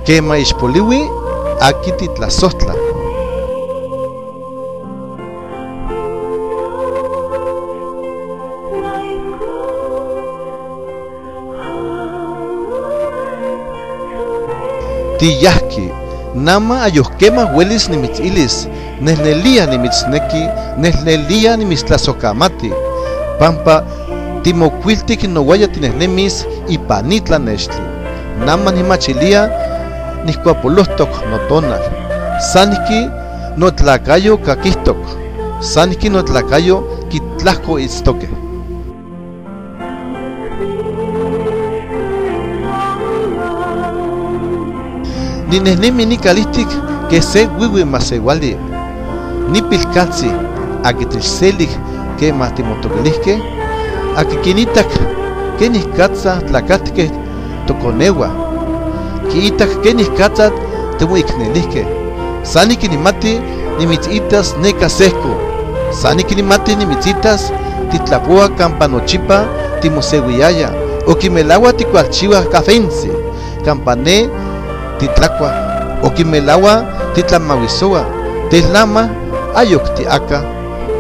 Quema ixpolihui, aqui titlazohtla. Tiyahqui, nama ayohquema huelis nimitzilis, nelnelia nimitzneki, nelnelia nimitztlasocamati, pampa timocuiltic nohuaya tinehnemis ipan ni tlanextli. Nama nimachilia nihcuapolohtoc notonal, sanihqui notlacayo caquihtoc, sanihqui notlacayo quitlajco itztoque. Ninehnemi nicalihtic que se huihui masewali, nipilcatzi aqui techselic quema timotoquilihque, aqui quinitac quenicatza tlacatque toconeua, quiitac quenicatza timoicnelihque, sani quinimati nimitzitas neca sehco, sani quinimati nimitzitas titlapoa campa nochipa timosehuiaya, o quimelaua ticualchiua cafentzi, campa ne titlacua, o quimelaua titlamahuisoa, telama ayoc tiaca,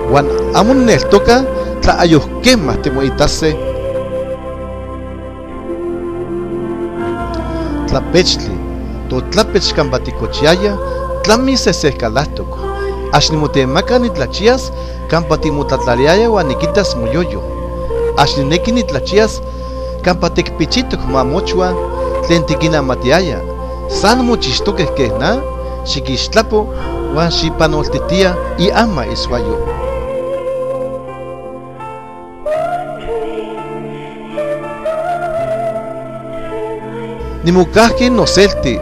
huan amo neltoca tla ayoc quema timoitase. Tlapechtli, totlapech campa ticochiaya, tlami sesehcalahtoc, ax nimotemaca nitlachias campa timotlatlaliaya huan niquitas moyoyo, ax ninequi nitlachias campa ticpichitoc mamochua tlen tiquinamatiaya, san mochixtoqueh queh na, xiquixtlapo huan xipanoltitia iama isuayo. Nimocahqui noselti,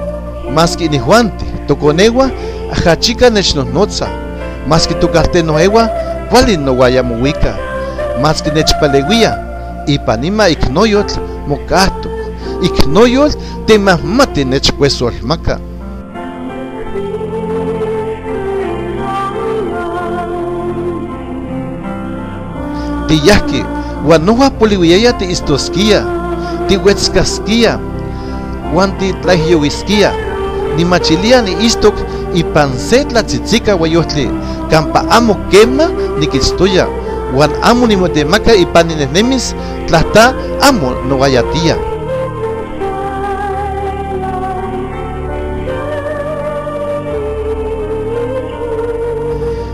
masqui inijuanti, toconeua ajachica nechnohnotza, masqui tocaltenoeua cuali nohuaya mohuica, masqui nechpaleuia, ipan nima icnoyotl mocahtoc, icnoyotl temahmati nechcuesolmaca. Tiyahqui, huan nohua polihuiaya tiistosquia, tihuetzcasquia, huan titlaijyohuisquia, nimachilia niistoc ipan se tlatzitzica hueyohtli, campa amo quema niquitztoya, huan amo nimotemaca ipan ninehnemis, tlahta amo nohuayatia.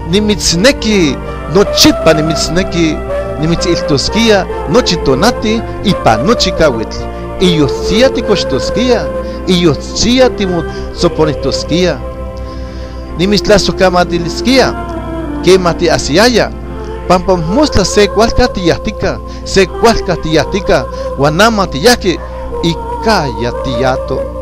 Nimitzneki, nochipa nimitzneki, nimitziltosquia nochi tonati ipan nochi cahuitl, iyotzia ticochtosquia, iyotzia timotzoponitosquia, nimitztlasocamatilisquia, quema tiasiaya, pampa mostla se cualca tiyahtica, se cualca tiyahtica, huan ama tiyahqui, icaya tiyato.